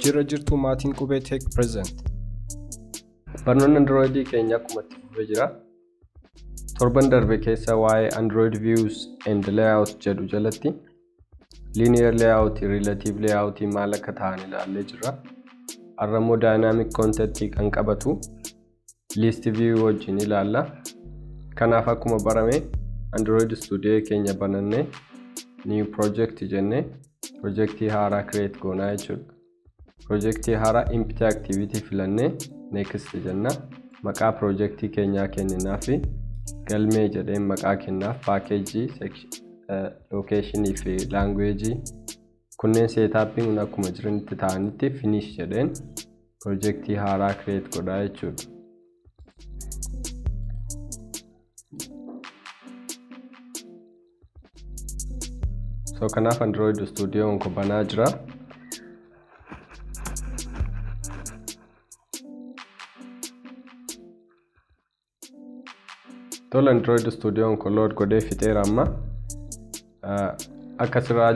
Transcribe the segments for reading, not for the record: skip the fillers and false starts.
Jira jirtu maatiin Qubee Tech Present. Barnoonni Androidii keenya akkuma itti fufee jira. Torban darbe keessa waa'ee Android Views and Layout jedhu jalatti Linear Layout, Relative Layout maal akka ta'an ilaallee jirra. Har'a immoo Dynamic Content kan qabatu List View wajjin ilaalla. Kanaaf akkuma barame Android Studio keenya banannee New Project jennee projektii haaraa create goonaa jechuudha. Projektii haaraa empty activity filannee next jenna. Maqaa projektii keenyaa kenninaa fi galmee jedheen maqaa kennaaf paakeejii, lokeeshinii fi laanguweejii kunneen seetaappiin akkuma jiranitti ta'anitti finish jedheen projektii haaraa create godhaa jechuudha. So kanaaf Android Studio kun banaa jira. Tola Android Studio kun load godhee fixeera amma. Akka asirraa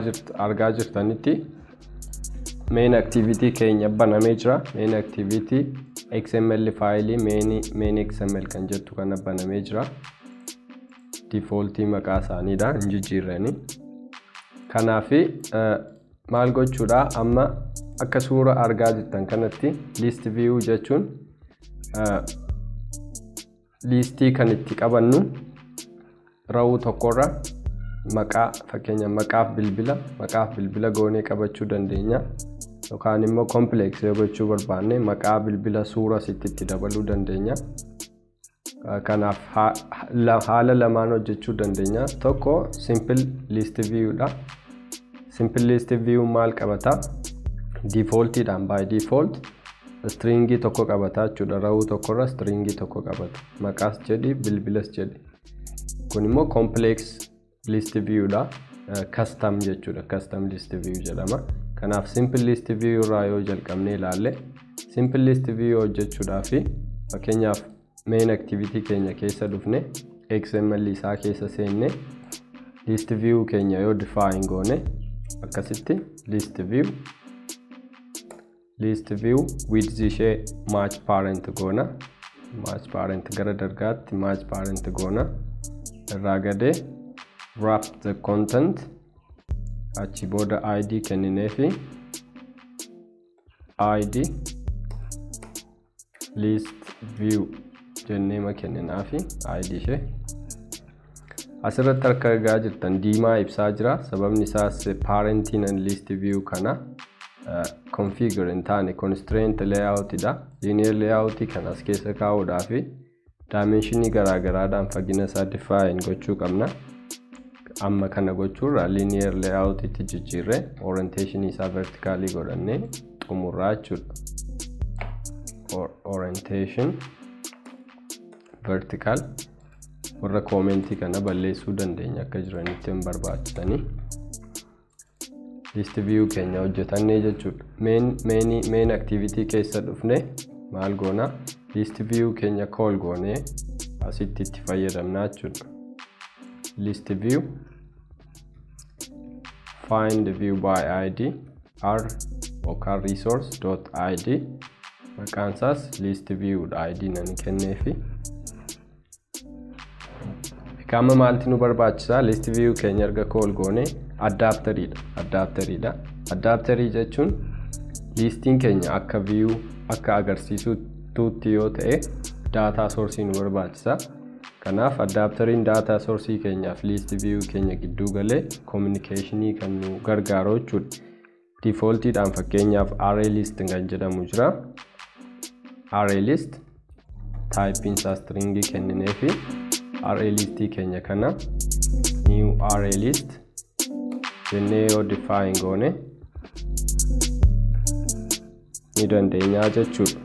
argaa jirtanitti main activity keenya banamee jira. Main activity XML faayilii main XML kan jettu kana banamee jira. Defaultii maqaa isaaniidha hin jijjiirrani. Kanaaf maal gochuudha amma akka suura argaa jirtan kanatti list view jechuun listii kan itti qabannu rawuu tokkorra maqaa fakkeenya maqaaf bilbila goonee qabachuu dandeenya yookaan immoo complex yoo gochuu barbaanne maqaa bilbila suura sitti itti dabaluu dandeenya. Kanaaf haala lamaan hojjechuu dandeenya. Tokko simple list view dha. Simple list view maal qabata? Defaultiidhaan by default stringii tokko qabata jechuudha. Rawuu tokkorra stringii tokko qabata. Maqaas jedhi bilbilas jedhi. Kun immoo complex list view dha. Custom jechuudha. Custom list view jedhama. Kanaaf simple list view irraa yoo jalqabnee ilaalle simple list view hojjechuudhaaf fakkeenyaaf main activity keenya keessa dhufne XML isaa keessa seenne list view keenya yoo define goone akkasitti list view width ishee match parent goona. Match parent gara dargaatti match parent goona. Irraa gadee wrap the content achi booda id kennineefi id list view jennee kenninaafi id ishee. Asirratti akka argaa jirtan diimaa ibsaa jira. Sababni isaas parentiin and list view kana configure hin taane constraint layout dha. Linear layout kana as keessa kaa'uudhaaf dimensionii garaagaraadhaan fagina isaa define gochuu qabna. Amma kana gochuurra linear layout itti jijjiirree orientation isaa vertically godhannee xumurraa jechuudha. Orientation vertical warra commentii kana balleessuu dandeenya akka jiranitti hin barbaachisanii. List view keenya hojjetannee jechuudha. Main activity keessa dhufne maal goona? List view keenya call goonee asitti itti fayyadamna jechuudha. List view find view by id r yookaan resource dot id maqaan isaas list view dha id nan kenneefi. Qaama maalti nu barbaachisaa? List view keenya erga call goone adapteriidha. Adapterii jechuun listiin keenya akka view akka agarsiisutti yoo ta'e data source nu barbaachisa. Kanaaf adapteriin data source keenyaaf list view keenya gidduu galee communicationii kan nu gargaaru jechuudha. Defaultiidhaan fakkeenyaaf array list kan jedhamu jira. Array list typeiin isaa stringii kennineefi array list keenya kana new array list jennee yoo define goone ni dandeenya jechuudha.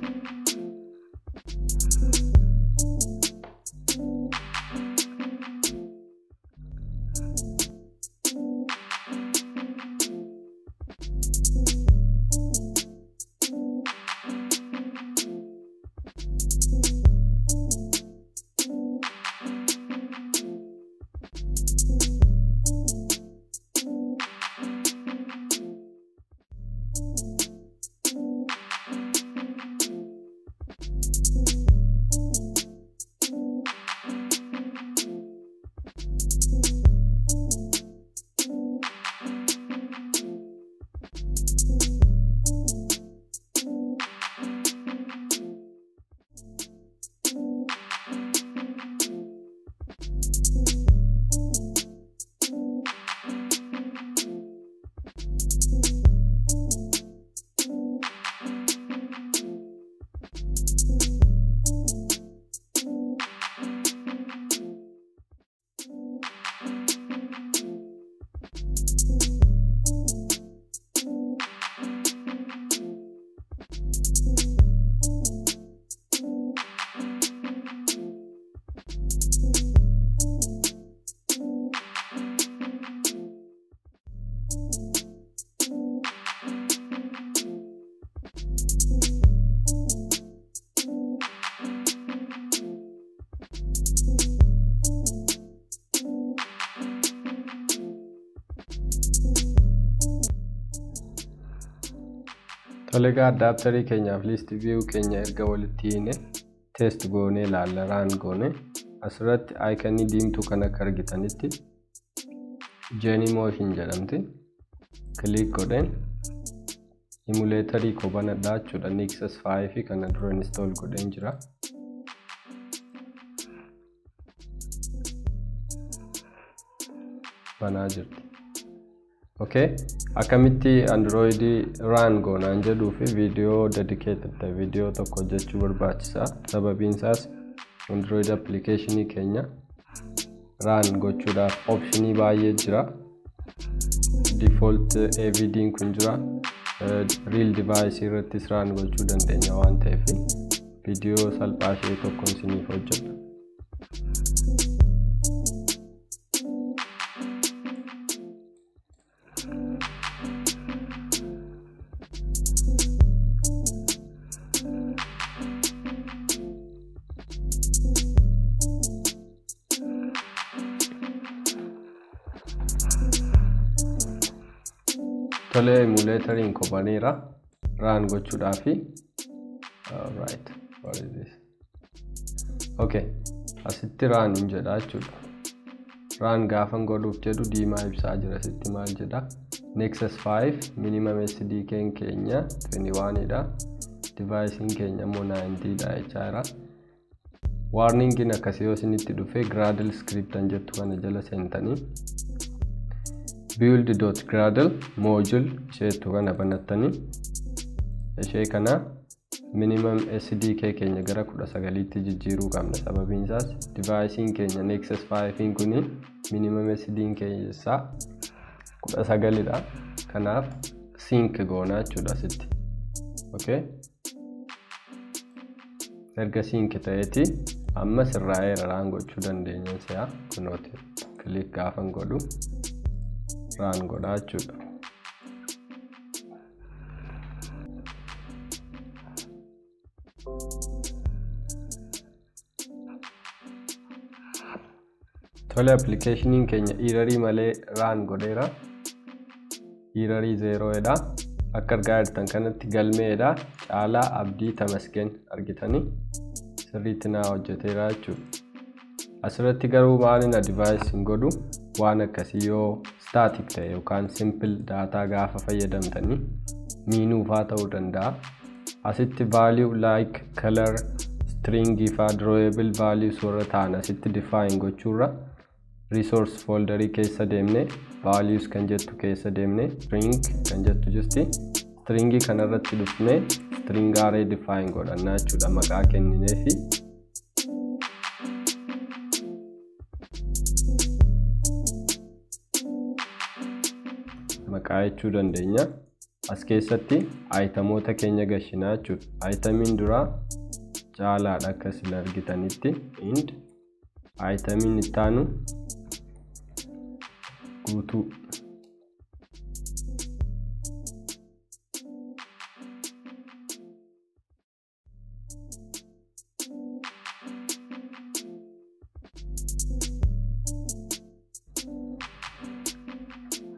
Tole egaa adapterii keenyaaf list view keenya erga walitti hiine test goonee ilaalla run goone asirratti iconii diimtuu kan akka argitanitti Genymotion jedhamti. Click godheen emulatorii koo banadhaa jechuudha. Nexus 5 kana dura install godheen jira. Banaa jirti. Okay, akkamitti Android run goonaan jedhuu fi viidiyoo dedicated ta'e viidiyoo tokko hojjechuu barbaachisa. Sababiin isaas Android applicationii keenya run gochuudhaaf optionii baay'ee jira. Default AVD kun jira. Real device irrattis run gochuu dandeenya waan ta'eef viidiyoo salphaa ishee tokkoon isiniif hojjedha. Tole emulatoriin koo baneera run gochuudhaafi. Right, what is this? Okay, asitti run hin jedha jechuudha. Run gaafan godhuuf jedhu diimaa ibsaa jira. Asitti maal jedha? Nexus 5 minimum SDK keenya 21 dha. Device'n keenya immoo 90 dha jechaa jira. Warningin akkasii yoo isinitti dhufe Gradle script kan jettu kana jala seentanii build.gradle module isheettu kana banattanii ishee kana minimum SDK keenya gara 19tti jijjiiruu qabna. Sababiin isaas device'n keenya Nexus 5 kuni minimum SDK keessaa 19 dha. Kanaaf sync goona jechuudha asitti. Okay, erga sync ta'eeti amma sirraa'eera run gochuu dandeenya si'a kunooti click gaafan godhu run godhaa jechuudha. Tole applicationiin keenya errorii malee run godheera. Errorii 0 dha. Akka argaa jirtan kanatti galmeedha. Caalaa Abdii Tamasgen argitanii sirriitti naa hojjeteera jechuudha. Asirratti garuu maalin advice hin godhu waan akkasii yoo static ta'e yookaan simple data gaafa fayyadamtanii miinuufaa ta'uu danda'a. Asitti value like color string faa drawable values warra ta'an asitti define gochuurra resource folderii keessa deemne values kan jettu keessa deemne string kan jettu jirti. Stringii kanarratti dhufne string array define godhannaa jechuudha maqaa kennineefi. Maqaa jechuu dandeenya. As keessatti itemoota keenya gashinaa jechuudha. Itemiin duraa caalaadha akka isin argitanitti int itemiin ittaanu guutuu.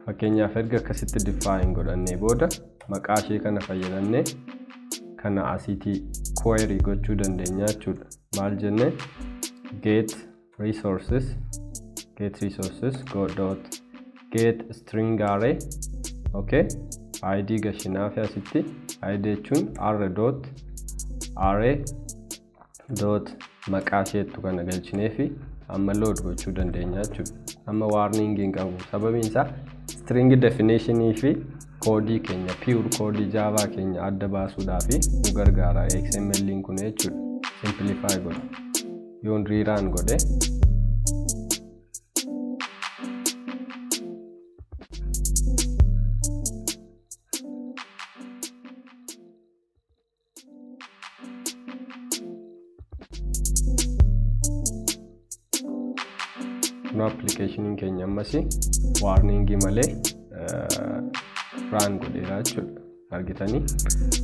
Fakkeenyaaf erga akkasitti define godhannee booda maqaa ishee kana fayyadamnee kana asitti query gochuu dandeenya jechuudha. Maal jenne get resources Get resources go dot get string array. Okay, id gashinaa fi asitti id jechuun r dot array dot maqaa isheettu kana galchinee fi amma load gochuu dandeenya jechuudha. Amma warning hin qabu, sababiin isaa string definition fi koodii keenya pure koodii Java keenya adda baasuudhaaf nu gargaara XML kun jechuudha. Simplify godha. Yoon rerun godhe no application keenya ammas warning malee run godheera jechuudha. Argitanii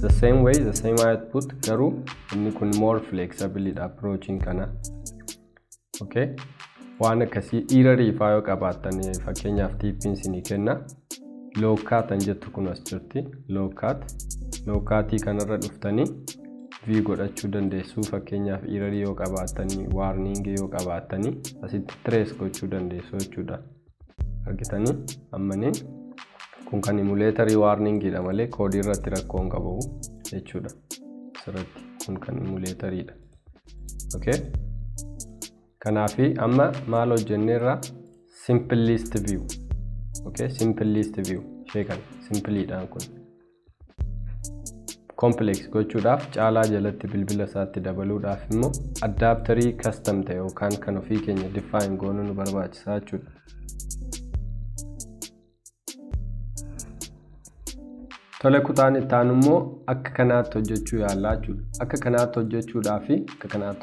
the same way, the same output, garuu inni kun more flexible approaching kana. Okay, waan akkasii error faa yoo qabaattan fakkeenyaaf tiippiin isinii kenna. Locate an jettu kun as jirti. Locate kanarra dhuftanii view godhachuu dandeessu. Fakkeenyaaf error yoo qabaattanii, warning yoo qabaattanii asitti trace gochuu dandeessu jechuudha. Argitanii ammanii kun kan emulatorii warning dha malee koodii irratti rakkoo hin qabu jechuudha. Asirratti kun kan emulatorii dha. Okay, kanaafi amma maal hojjenneerra? Simple list view. Okay, simple list view ishee kana simpleedhaan kun complex gochuudhaaf caalaa jalatti bilbila isaatti dabaluudhaaf immoo adapterii custom ta'e yookaan kan ofii keenya define goonuu nu barbaachisa jechuudha. Tole, kutaan itti aanu immoo akka kanaatti hojjechuu yaallaa jechuudha. Akka kanaatti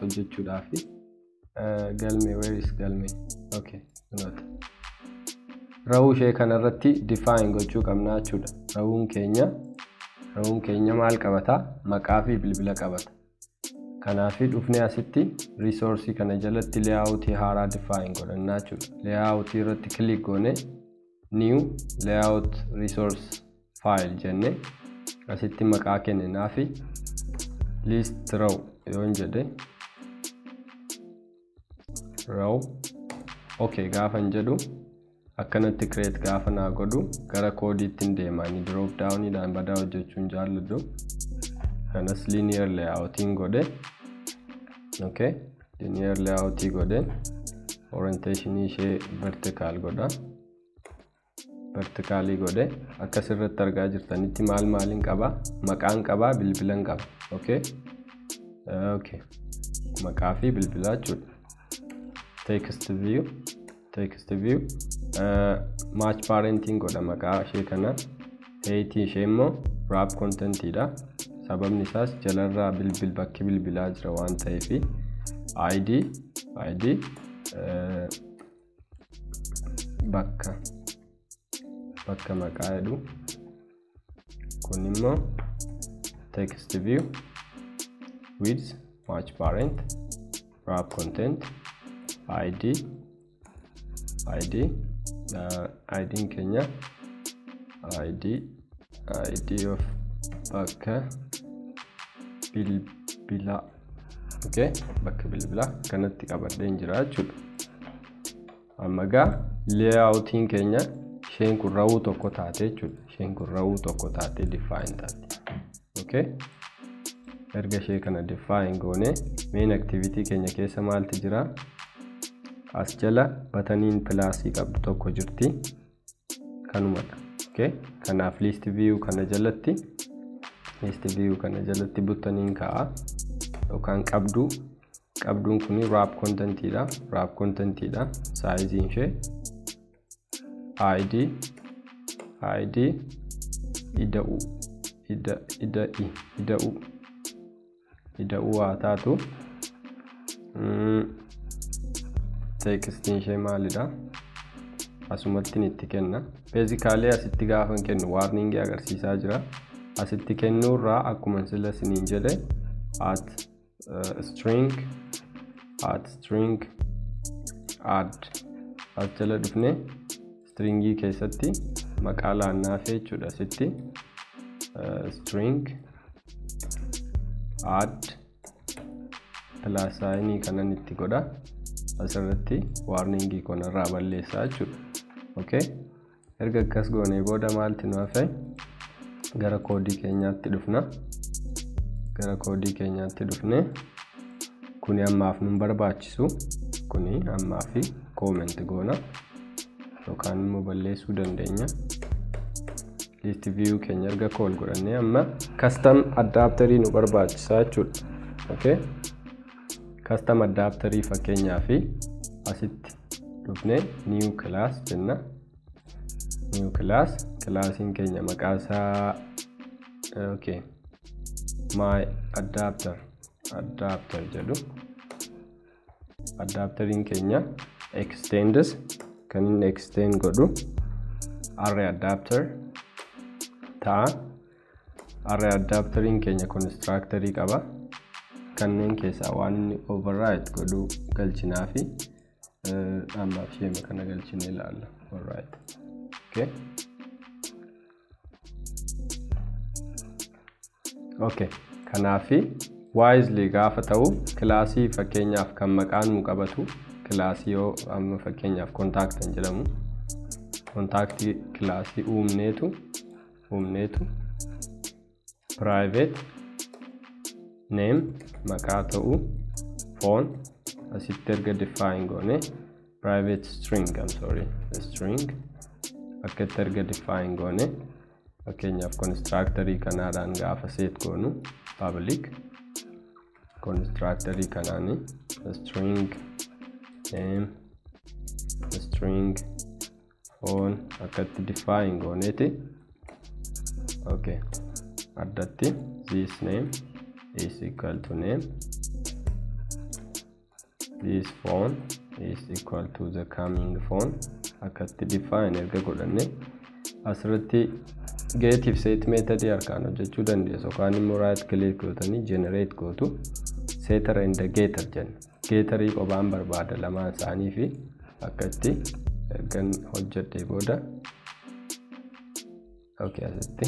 hojjechuudhaafi galmee, where is galmee? Okay, note. Rawuu ishee kanarratti define gochuu qabna jechuudha. Rawuun keenya maal qabata? Maqaa fi bilbila qabata. Kanaafi dhufnee asitti resource kana jalatti layout haaraa define godhannaa jechuudha. Layout irratti click goone new layout resource file jenne asitti maqaa kenninaafi list row yoon jedhe row. Okay, gaafan jedhu akkanatti create gaafa naa godhu gara koodiitti hin deemani drop downiidhaan badaa hojjechuun jaalladhu. Kanas linear layoutiin godhe. Okay, linear layoutii godhe orientation ishee vertical godha. Verticalii godhe akkasirratti argaa jirtanitti maal maaliin qaba? Maqaan qaba, bilbilan qaba. Okay, okay, maqaa fi bilbila jechuudha. Text view match parenting godha maqaa ishee kana. Height ishee immoo wrap content dha. Sababni isaas jalarraa bilbil bakki bilbilaa jira waan ta'eef id bakka maqaa jedhu kun immoo text view width match parent wrap content id id keenya id of bakka bilbila. Okay, bakka bilbila kanatti qabadheen jira jechuudha. Amma gaa layoutiin keenya isheen kun rawuu tokko taate jechuudha. Isheen kun rawuu tokko taate define taate. Okay, erga ishee kana define goone main activity keenya keessa maaltu jira? As jala bataniin pilaasii qabdu tokko jirti. Kanumadha. Okay, kanaaf list view kana jalatti butaniin kaa'a yookaan qabduun kun wrap content dha. Wrap content dha. Size ishee id ida'u haa taatu. Text ishee maalidha? Asumatti itti kenna. Basically asitti gaafa kennu warning agarsiisaa jira. Asitti kennuurraa akkuma sila isiniin jedhe at string add as jala dhufne stringii keessatti maqaa laannaa fi jechuudha. Asitti string add plus sign kanan itti godha. Asirratti warningii kanarraa balleessaa jechuudha. Okay, erga akkas goonee booda maalti nu hafe? Gara koodii keenyaatti dhufna. Gara koodii keenyaatti dhufne kuni ammaaf nun barbaachisu, kuni ammaaf comment goona yookaan immoo balleessuu dandeenya. List view keenya erga call godhannee amma custom adapterii nu barbaachisaa jechuudha. Okay, custom adapterii fakkeenyaaf asitti dhufne new class jenna. New class, classiin keenya maqaa isaa okay my adapter adapter jedhu. Adapteriin keenya extends kan inni extend godhu array adapter ta'a. Array adapteriin keenya constructorii qaba. Kanneen keessaa waan inni override godhu galchinaa fi ammaaf ishee kana galchinee ilaalla. Alright. Okay. Okay. Kanaafi wisely gaafa ta'u kilaasii fakkeenyaaf kan maqaan nu qabatu kilaasii yoo amma fakkeenyaaf contact kan jedhamu kontaaktii kilaasii uumneetu private name maqaa ta'u phone asitti erga define goone private string, I'm sorry, string akkatti erga define goone fakkeenyaaf constructorii kanaadhaan gaafa set goonu public constructorii kanaani string name string phone akkatti define gooneeti. Okay, addatti this name is equal to name, this phone is equal to the coming phone akkatti define erga godhanne asirratti get set method harkaan hojjechuu dandeessu yookaan immoo right click gootanii generate gootu setter and getter jenna. Getterii qophaan barbaada lamaan isaanii fi akkatti ergan hojjedhee booda okay asitti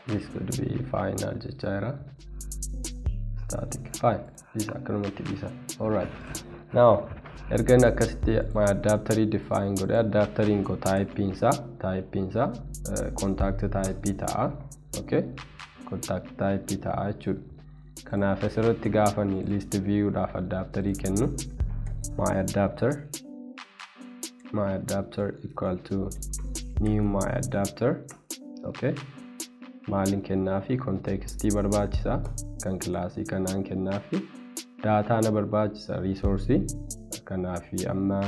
this could be final jechaa jira static fine this akkanumatti dhiisa. Alright, now ergan akkasitti my adapterii define godhe adapteriin koo typeiin isaa contact type ta'a. Okay, contact type ta'a jechuudha. Kanaaf asirratti gaafa list view dhaaf adapterii kennu my adapter equal to new my adapter. Okay, maalin kennaafi contextii barbaachisa kan kilaasii kanaan kennaafi daataa na barbaachisa resource kanaafi amma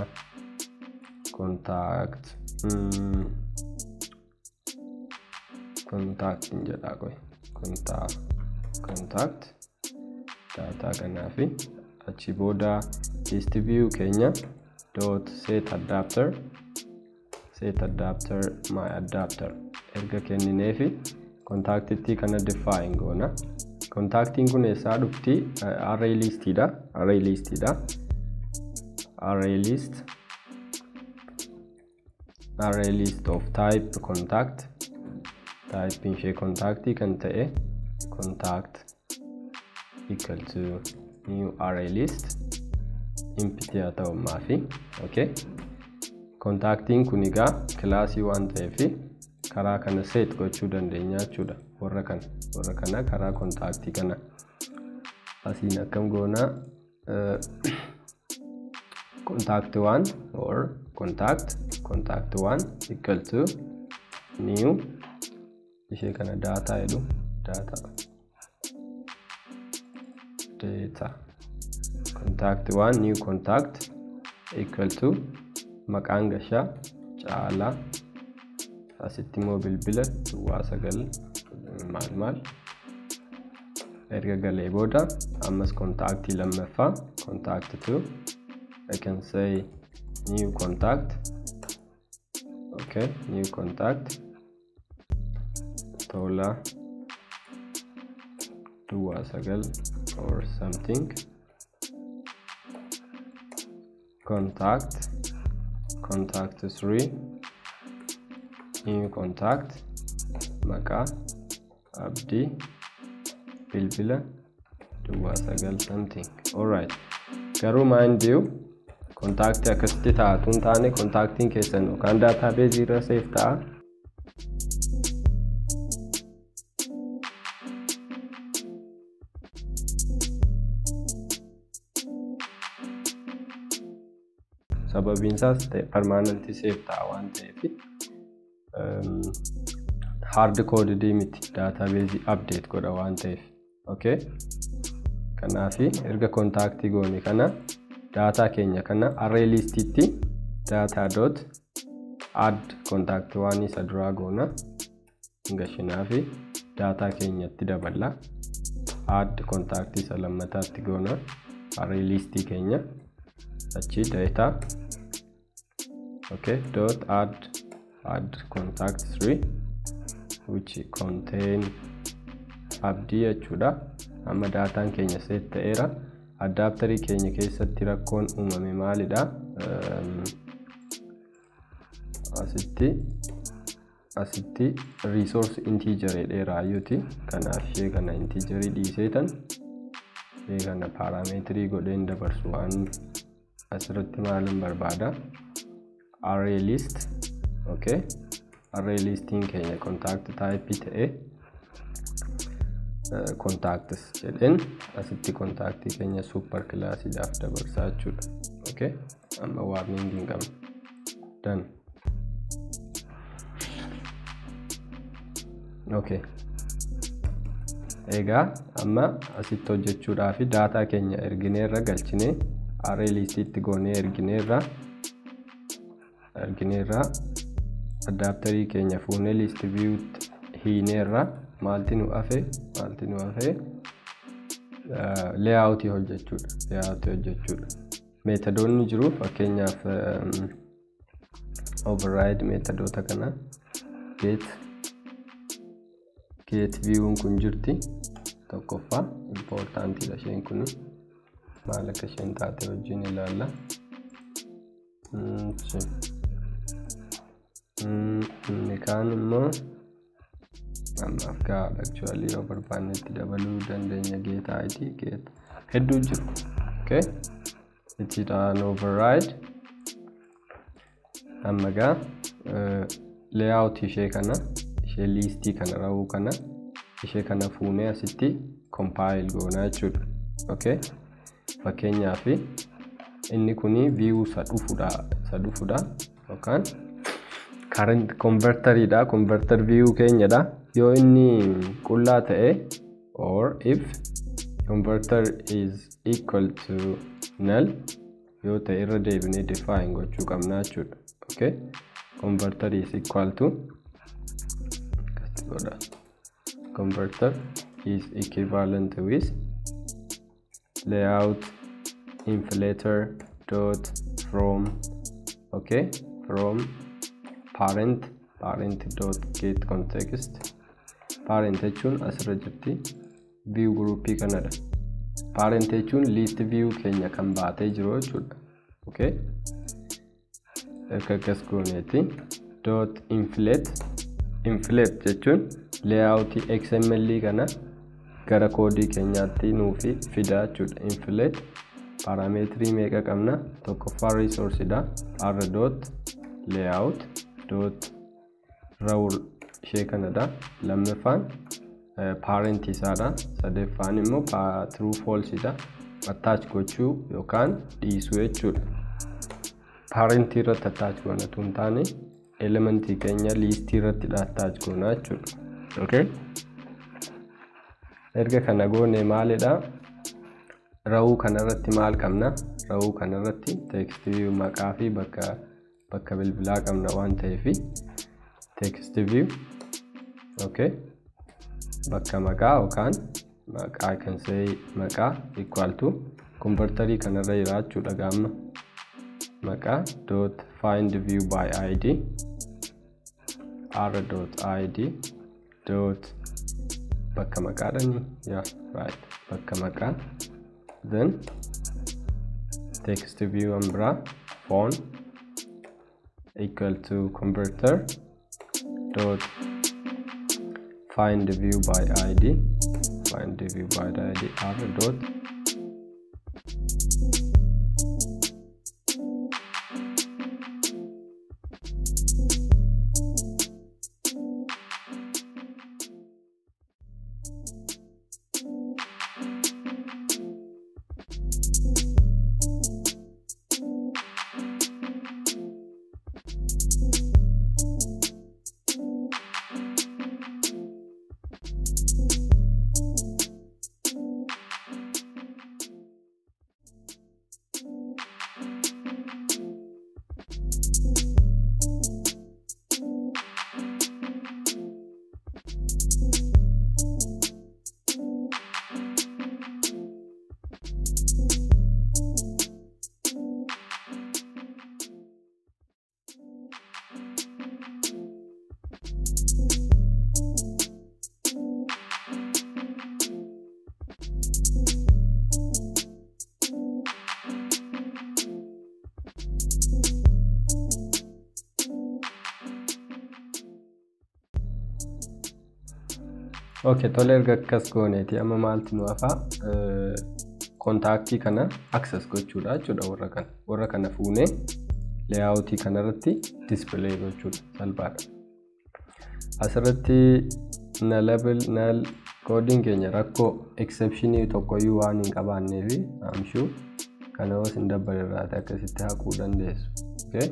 contact contact jedha qoy contact data kanaafi achi booda list view keenya dot set adapter my adapter erga kennineefi contactitti kana define goona. Contactiin kun eessaa dhufti? Array list dha. Array list of type contact, type ishee contactii kan ta'e contact equal to new array list empty haa ta'u maafi. Okay, contactiin kun egaa kilaasii waan ta'eef karaa kana set gochuu dandeenya jechuudha. Warra kana karaa kontaaktii kana asiin akkam goona contact 1 or contact 1 equal to new ishee kana data jedhu data contact 1 new contact equal to maqaan gashaa Caalaa asitti immoo bilbila duwwaa 9 maal erga galee booda ammas kontaaktii lammaffaa contact 2 I can say new contact. Okay, new contact Tola duwwaa 9 or something contact 3 new contact maqaa Abdii bilbila duwwaa 9 something. Alright, garuu mind you Kontaaktii akkasitti taa'atu hin taane kontaaktiin keessan yookaan daataabeezii irra seef ta'a. Sababiin isaas permanentii seef ta'a waan ta'eef hard coded miti, daataabeezii update godha waan ta'eef. Okay? Kanaaf erga kontaaktii goone kana daataa keenya kana array listitti data dot add contact waan isa duraa goona gashinaa fi daataa keenyatti daballa. Add contact isa lammataatti goona array listii keenya achi data okay dot add contact 3 which contain abdii jechuudha. Amma daataan keenya set ta'eera. Adapterii keenya keessatti rakkoon uumame maalidha? Asitti resource integer dheeraayyuuti. Kanaaf ishee kana integerii dhiiseetan ishee kana paarameetirii godheen dabarsu waan asirratti maalin barbaada? Array list. Okay, array listiin keenya contact type ta'e contacts jedheen asitti kontaaktii keenya super classiidhaaf dabarsaa jechuudha. Okay, amma warning hin qabnu. Done. Okay. Egaa amma asitti hojjechuudhaaf daataa keenya ergineerra galchinee array listiitti goonee ergineerra adapterii keenya fuunee list viewtti hiineerra. Maalti nu hafe layout hojjechuudha. Meetadoonni jiru, fakkeenyaaf override meetadoota kana get view'n kun jirti. Tokkoffaa importantiidha isheen kun, maal akka isheen taate wajjin ilaalla. Inni kaan immoo ammaaf gahaadha. Actually yoo barbaanne itti dabaluu dandeenya. Get id get hedduu jiru. Okay, ittidhaan override. Amma gaa layout ishee kana, ishee listii kana rawuu kana ishee kana fuunee asitti compile goonaa jechuudha. Okay, fakkeenyaaf inni kuni view isa dhufuudha yookaan current converteriidha, converter view keenyadha. Yoo inni qullaa ta'e or if converter is equal to null yoo ta'e irra deebinee define gochuu qabna jechuudha. Okay, converter is equal to converter is equivalent with layout inflator dot from okay from parent dot get context. Parent jechuun asirra jirti view groupii kanadha. Parent jechuun list view keenya kan baatee jiru jechuudha. Okay, erga akkas gooneeti dot inflate jechuun layout XML kana gara koodii keenyaatti nuufi fida jechuudha. Inflate parameetirii meeqa qabna? Tokkoffaa resource dha, r dot layout dot raw ishee kanadha. Lammaffaan parent isaadha. Sadaffaan immoo true false dha, attach gochuu yookaan dhiisuu jechuudha. Parent irratti attach goona tun taane elementii keenya listii irratti attach goona jechuudha. Okay, erga kana goone maalidha? Rawuu kanarratti maal qabna? Rawuu kanarratti text view maqaa fi bakka bilbilaa qabna waan ta'eef text view okay bakka maqaa yookaan maqaa kan say maqaa equal to converterii kanarra jira jechuudha. Gaamma maqaa dot find view by id r dot id dot bakka maqaadhani, yeah right, bakka maqaa then text view ambra phone equal to converter dot find view by id r dot Okay, tole erga akkas gooneeti amma maaltu nu hafaa? Kontaaktii kana access gochuudha jechuudha warra kana. Warra kana fuunee layoutii kanarratti display gochuudha salphaadha. Asirratti nullable null koodiin keenya rakkoo exceptionii tokkoyyuu waan hin qabaanneefi I'm sure kana yoo isin dabbalirraate akkasitti haquu dandeessu. Okay?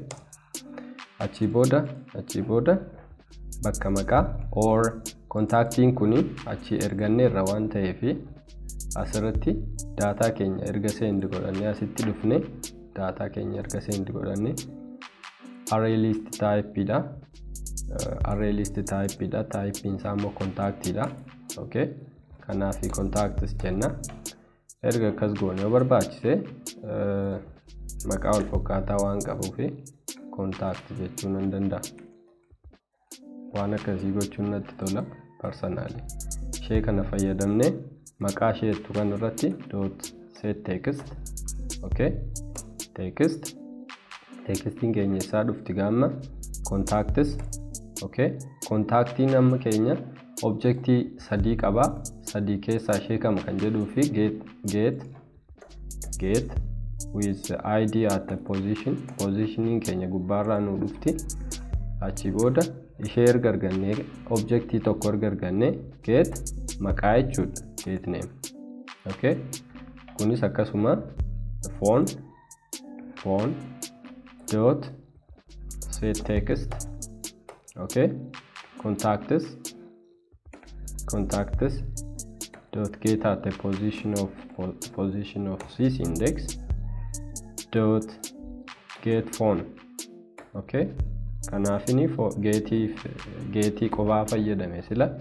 Achii booda bakka maqaa or kontaaktiin kuni achi erganneerra waan ta'eefi asirratti daataa keenya erga send godhannee asitti dhufne daataa keenya erga send godhannee array list type dha. Array list type dha. Type isaa immoo contact dha. Okay, kanaaf contacts jenna. Erga akkas goone yoo barbaachise maqaa wal fakkaataa waan qabuufi contact jechuu nan danda'a. Waan akkasii gochuun natti tola personally. Ishee kana fayyadamnee maqaa isheettu kanarratti dot set text. Okay, text textiin keenya isaa dhufti gaamma contacts. Okay, kontaaktiin amma keenya objectii sadii qaba. Sadii keessaa ishee kam kan jedhuu fi get with id at the position, positioning keenya gubbaarraa nu dhufti. Achi booda ishee erga argannee objectii tokko erga argannee get maqaa jechuudha, get name. Okay, kunis akkasuma phone dot set text. Okay, contacts dot get at the position of this index dot get phone. Okay, kanaafini geetii qofaa fayyadame sila.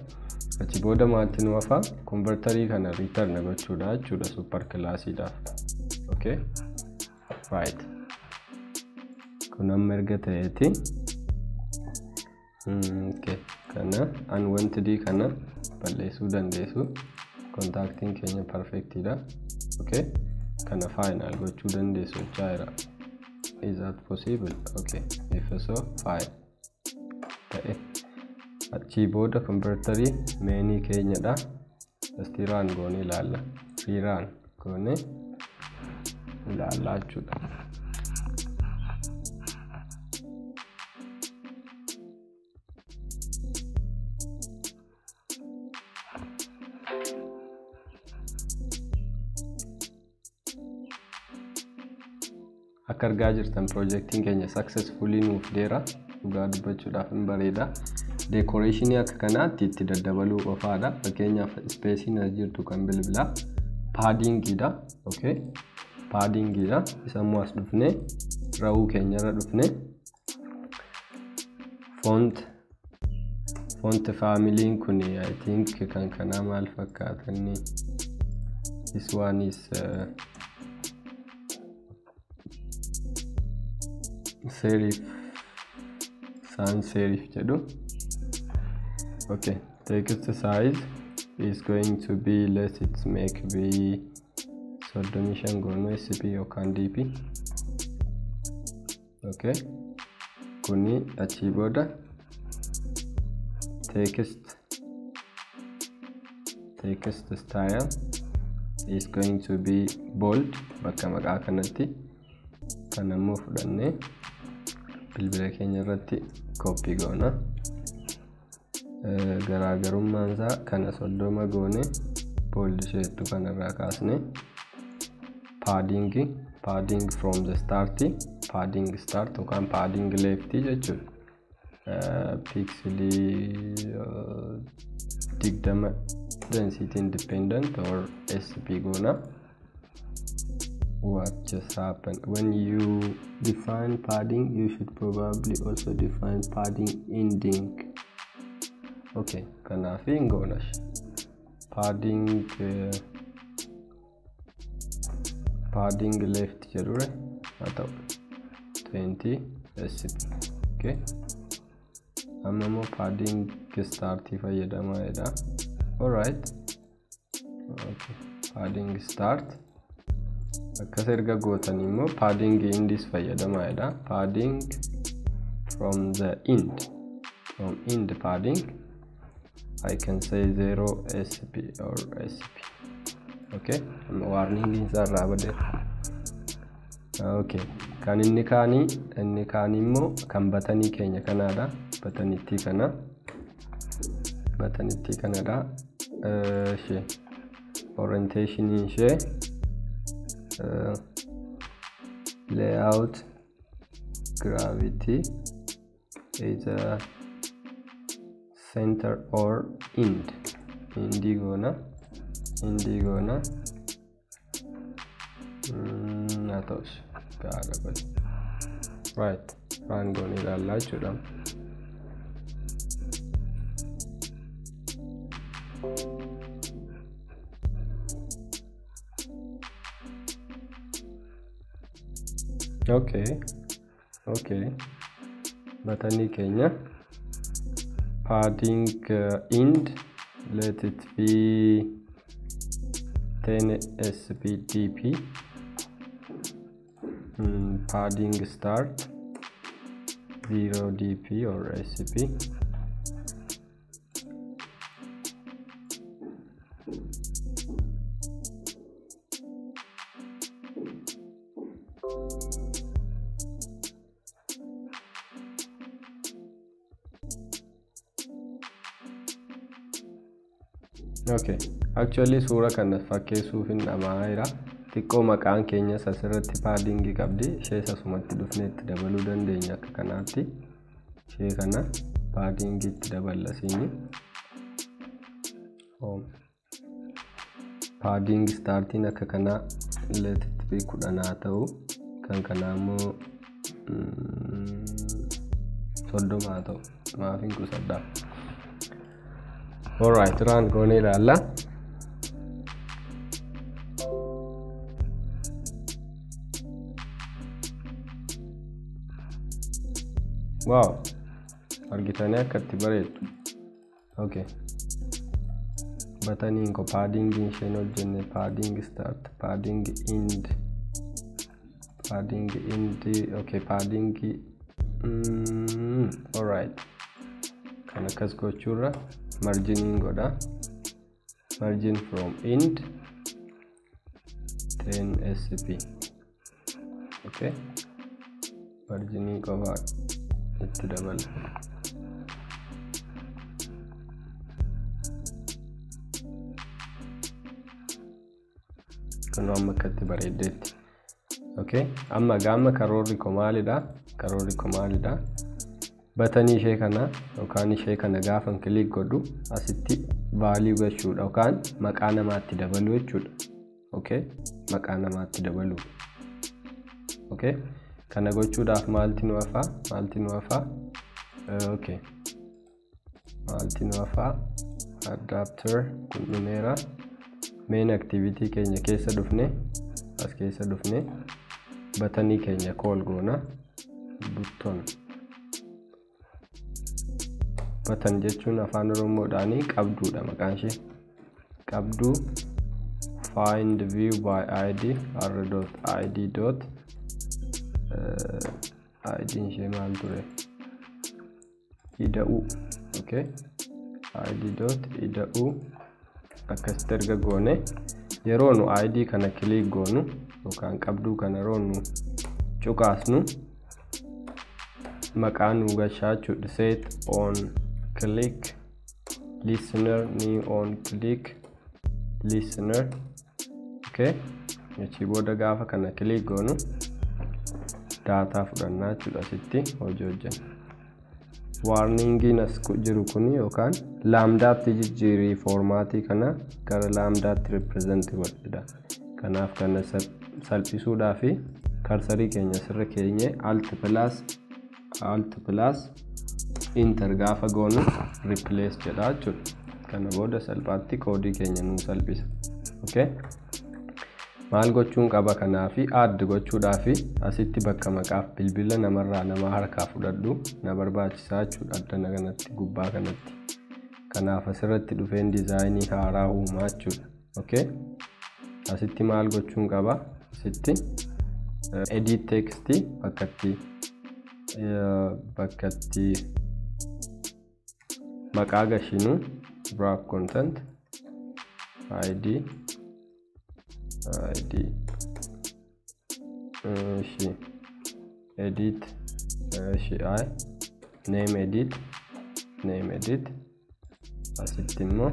Achi booda maalti nu hafa? Konvertarii kana return gochuudha jechuudha super classiidhaaf. Okay, right, kun amma erga ta'eeti. Okay, kana unwanted kana balleessuu dandeessu. Kontaaktiin keenya perfectidha. Okay, kana final gochuu dandeessu jira. Is that possible? Okay, if so, fine. Ta'e achii booda konvertarii meenii keenyadha. Asti run goone ilaalla. Rerun goone ilaalla jechuudha. Akka argaa jirtan piroojeektiin keenya successfully nuuf deera. Dhugaa dubbachuudhaaf hin bareeda. Decorationii akka kanaatti itti daddabaluu qofaadha. Fakkeenyaaf ispeesiin as jirtu kan bilbilaa paadingiidha. Okay, paadingiidha. Isa immoo as dhufnee ra'uu keenyarra dhufnee font faamiliin kun I think kan kanaa maal fakkaatanii this one is serif, sans serif jedhu. Okay, text size is going to be, let's it make be 35 goonu sp yookaan dp. Okay, kuni achii booda text style is going to be bold bakka maqaa kanatti. Kan ammoo fudhannee bilbila keenya irratti copy goona. Garaagarummaan isaa kana 30 goone bold isheettu kanarraa kaasne padding from the start, padding start yookaan padding left jechuudha. Pixelii 20 density independent or sp goona. What just happened? When you define padding, you should probably also define padding ending. Okay, kanaaf hin goonash padding left jedhure haa ta'u 20 sp. Okay, amma immoo padding start fayyadamaa jedha. Alright, okay, padding start akkas erga gootan immoo padding endis fayyadamaa jedha. Padding from the end, from end padding I can say 0 sp or sp. Okay, amma warning isaa irraa badeera. Okay, kan inni kaanii immoo kan batanii keenya kanaadha. Batanittii kanadha. Ishee orientation ishee layout gravity either center or end. Indigona natos gaara. Right, run goone ilaallaa jechuudha. Okay, batanii keenya padding end, let it be 10 spdp. Padding start 0 dp or sp. Okay, actually suura kana fakkeessuuf hin dhama'eera. Xiqqoo maqaan keenyas asirratti paddingii qabdi. Ishee asumatti dhufnee itti dabaluu dandeenya akka kanaatti. Ishee kana paddingii itti daballasiini. Padding startiin akka kanaa let it be 10 haa ta'u. Kan kanaa immoo 30 haa ta'u. Maaf hin qusadhaa. Alright, run goone ilaalla. Wow, argitanii akka itti bareeddu. Okay, bataniin ko padding isheen hojjenne padding start, padding end, okay, padding alright. Kan akkas gochuurra margin godha. Margin from end 10 sp. Okay, margin qofa itti dabala. Kun amma akkatti bareeddeetti. Okay, amma gaama karoorri koo maalidha? Batanii ishee kana yookaan ishee kana gaafan click godhu asitti value galchuudha yookaan maqaa namaatti dabaluu jechuudha. Okay, maqaa namaatti dabaluu. Okay, kana gochuudhaaf maalti nu hafaa? Okay, maalti nu hafaa? Adapter kun dhumeera. Main activity keenya keessa dhufne, as keessa dhufne batanii keenya call goona. Button button jechuun afaan Oromoodhaan qabduudha maqaan ishee. Qabduu find view by id r.id. id ishee maal ture? Ida'uu. Okay, id dot ida'uu akkasitti erga goone yeroo nu id kana click goonu yookaan qabduu kana yeroo nu cuqaasnu maqaa nu gashaa jechuudha. Set on click listener, new on click listener. Okay, achi booda gaafa kana click goonu daataa fudhannaa jechuudha. Asitti hojii hojjenna. Warningiin as jiru kun yookaan laamdaatti jijjiirii foormaatii kana gara laamdaatti represent godhedha. Kanaaf kana salphisuudhaaf karsarii keenya sirra keenye alt plus enter gaafa goonu replace jedha jechuudha. Kana booda salphaatti koodii keenya nuu salphisa. Okay, maal gochuun qaba kanaafi add gochuudhaafi asitti bakka maqaaf bilbila namarraa nama harkaa fudhadhu na barbaachisaa jechuudha. Addana kanatti gubbaa kanatti. Kanaaf asirratti dhufeen diizaayinii haaraa uumaa jechuudha. Okay, asitti maal gochuun qaba? Asitti edit text bakkatti maqaa gashinu Wrap content id እሺ edit እሺ i name edit asitti immoo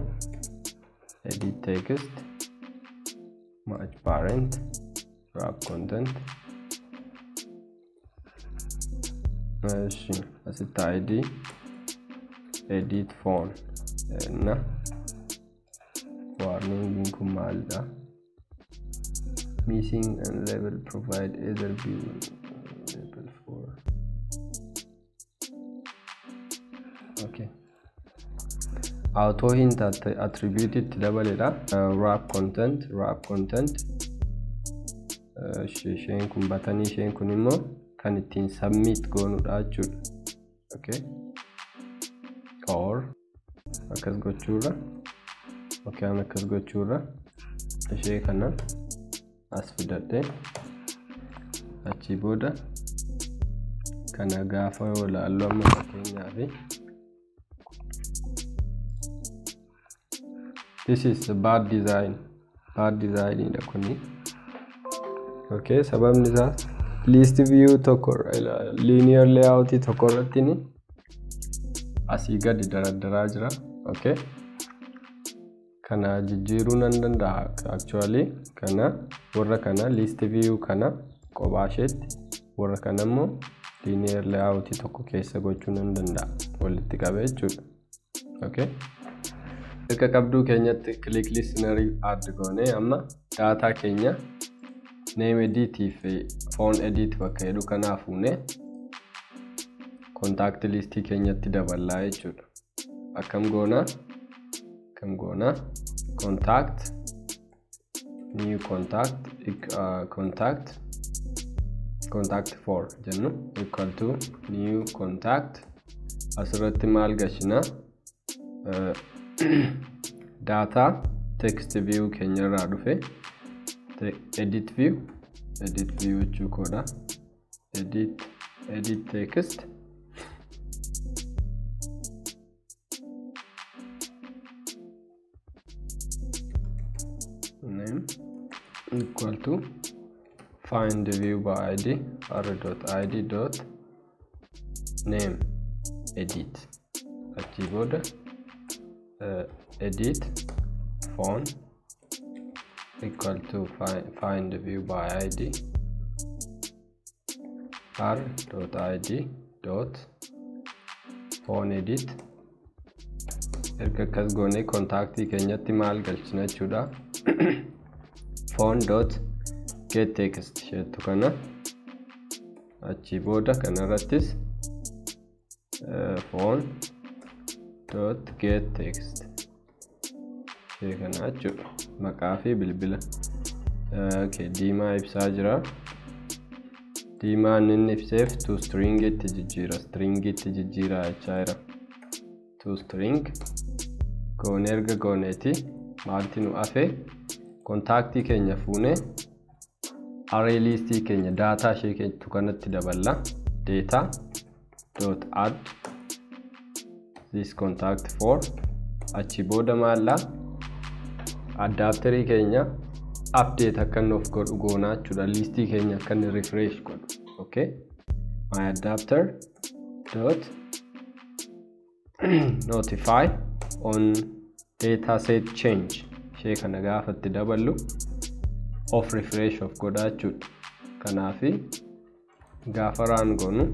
edit text match parent wrap content እሺ asitti id edit phone እና warning kun maalidha? Missing and label provide either view label for okay auto hint attribute itti dabaledha. Wrap content isheen kun batanii isheen kun immoo kan ittiin submit goonudha jechuudha. Okay or akkas gochuurra okay akkas gochuurra ishee kana as fidadhe achi booda kana gaafa yoo ilaallu amma fakkeenyaaf this is a bad design dha kuni. Okay sababni isaa list view tokko linear layout tokko irratti ni asii gadi daraddaraa jira. Okay kana jijjiiruu nan danda'a actually kana warra kana list view kana kophaa isheetti warra kana immoo linear layout tokko keessa gochuu nan danda'a walitti qabee jechuudha. Okay erga qabduu keenyatti click listener add goone amma data keenya name edit fi phone edit bakka jedhu kanaa fuune contact list keenyatti daballaa jechuudha. Akkam goona contact new contact contact for jennu equal to new contact asirratti maal gashina data text view keenyarraa dhufe edit view jechuu koodha edit text name equal to find the view by id r.id dot name edit achi booda edit phone equal to find the view by id r.id dot phone edit erga akkas goone kontaaktii keenyatti maal galchina jechuudha. Phone dot get text isheettu kana achi booda kanarrattis phone dot get text ishee kana jechuudha. Maqaa fi bilbila. Okay diimaa ibsaa jira. Diimaan inni ibseef to string itti jijjiira string itti jijjiira jechaa jira. To string goone erga gooneeti maalti nu hafe kontaaktii keenya fuune array list keenya data ishee keenyatu kanatti daballa data dot add this contact for achi booda maalla adapterii keenya update akka inni of godhu goonaa jechuudha. Listii keenya akka inni refresh godhu. Okay my adapter dot notify on data set change ishee kana gaafatti daballu off refresh of godhaa jechuudha. Kanaafi gaafa raan goonu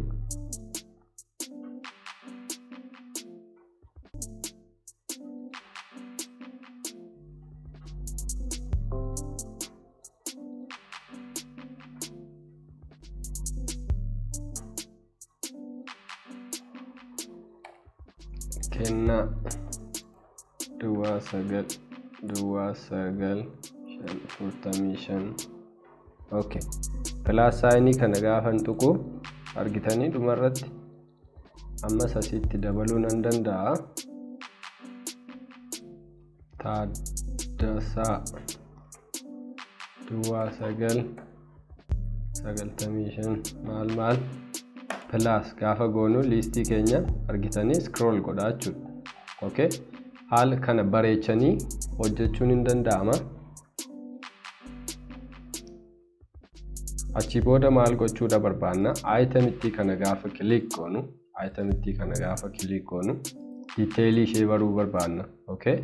kennaa duwwaa 9 duwwaa 9 5 45. Okay plus sign kana gaafan tuqu argitanii dhumarratti ammas asitti dabaluu nan danda'a. Taaddasaa duwwaa 9 95 maal maal plus gaafa goonu listii keenya argitanii scroll godhaa jechuudha. Okay Haala kana bareechanii hojjechuun hin danda'ama. Achi booda maal gochuudha barbaanna? Item kana gaafa click goonu, item kana gaafa click goonu detailii ishee baruu barbaanna. Okay?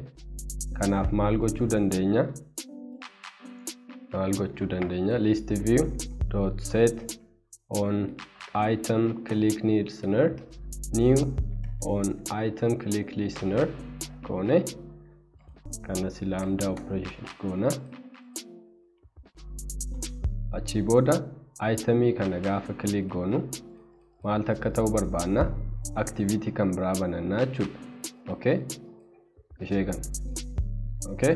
Kanaaf maal gochuu dandeenya? Maal gochuu dandeenya? List view dot set on item click listener new on item click listener goone kana si lambda operation goona. Achi booda itemii kana gaafa click goonu maal takka ta'uu barbaanna? Activity kan biraa banannaa jechuudha. Okay? Ishee kana. Okay?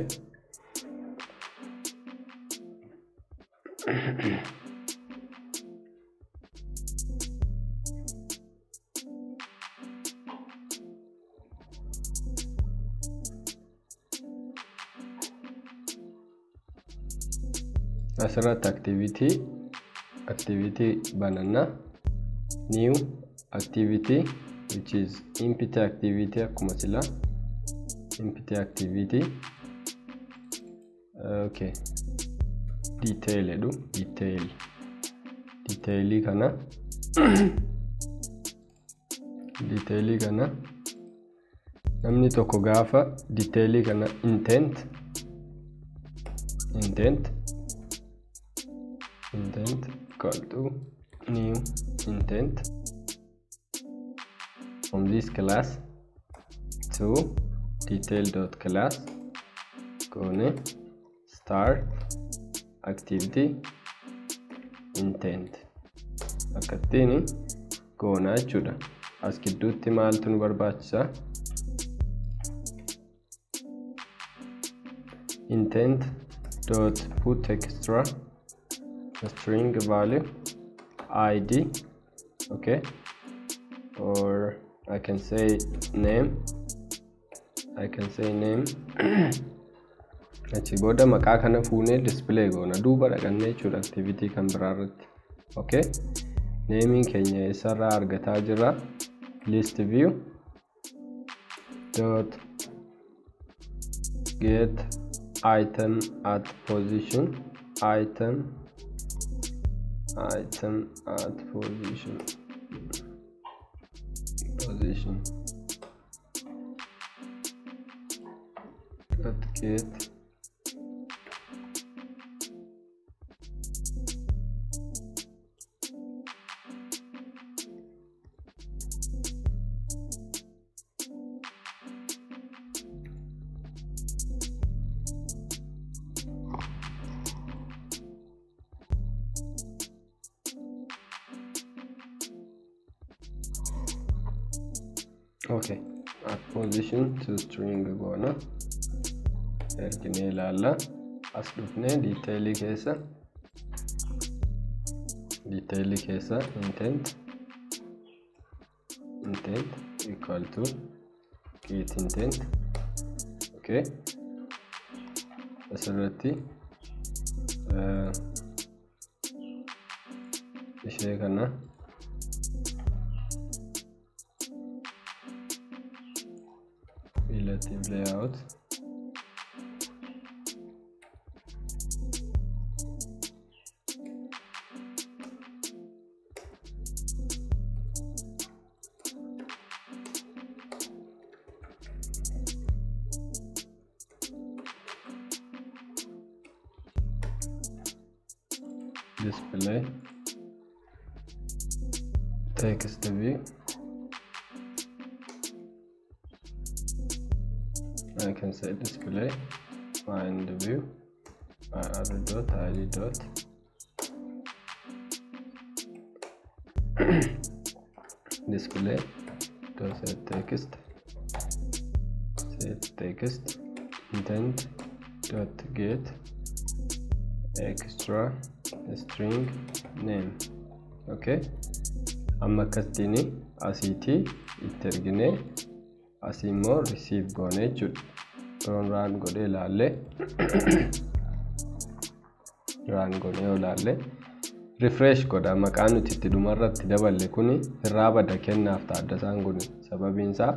Asirratti activity bananna, new activity which is empty activity akkuma sila empty activity. Okay, detail jedhu, detailii kana detailii kana namni tokko gaafa detailii kana intent equal to new intent from this class to detail dot class gone start activity intent akkattiin goona jechuudha. As gidduutti maaltu nu barbaachisa? Intent dot put extra string value id, okay, or I can say name, I can say name. Achi booda maqaa kana fuunee display goona duuba dhaqannee jechuudha activity kan biraa irratti. Okay, naming keenya eessarraa argataa jirra? List view dot get item at position, item at position dot get okay at position to string goona erginee ilaalla. As dhufnee detailii keessa intent equal to get intent. Okay, asirratti ishee kana relative layout display text view. I can say display find view r dot id dot display dot set text intent dot get extra string name. Okay, amma akkasitti asiitii itti erginee asii immoo receive goone jechuudha. Run godhee ilaalle, run godhee ilaalle refresh godha. Maqaan nuti itti dhumarratti daballe kuni irraa bada kennaaf Taaddasaan kun sababiin isaa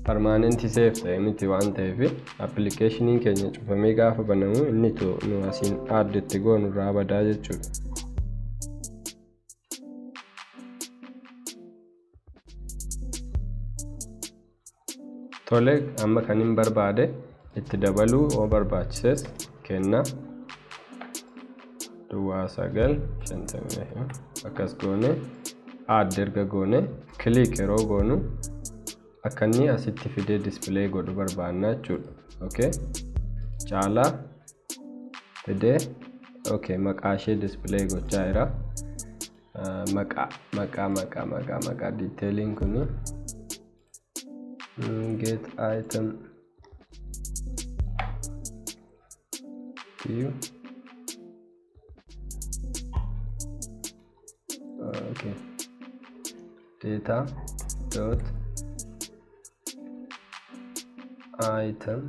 Permanent save ta'e miti waan ta'eef appilikeeshiniin keenya cufamee gaafa banamu inni nu asiin add itti goonu irraa badaa jechuudha. Tole amma kan hin barbaade itti dabaluu yoo barbaachises kenna duwwaa 9 50 akkas goone add erga goone click yeroo goonu akka inni asitti fidee display godhu barbaanna jechuudha. Okay, Caalaa fidee okay maqaa ishee display gochaa jira. Maqaa maqaa maqaa maqaa maqaa detailiin kuni get item view okay data dot item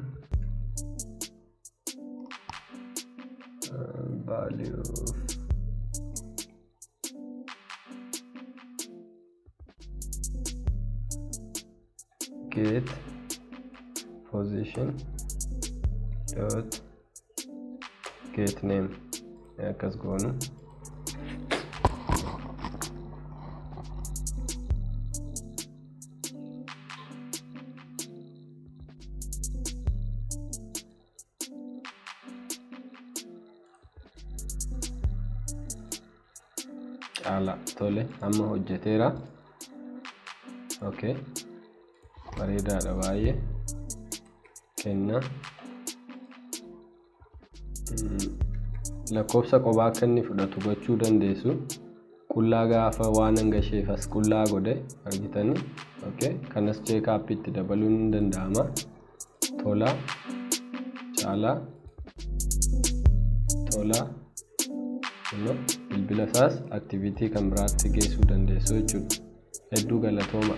value of get position dot get name akkas goonu. Caalaa tole amma hojjeteera. Okay, bareedaadha baay'ee kenna. Lakkoofsa qobaa akka inni fudhatu gochuu dandeessu. Qullaa gaafa waan hanga isheef as qullaa godhe argitanii. Okay, kanas check up itti dabaluun ni danda'ama. Tola Caalaa tola bilbila isaas activity kan biraatti geessuu dandeessu jechuudha. Hedduu galatooma.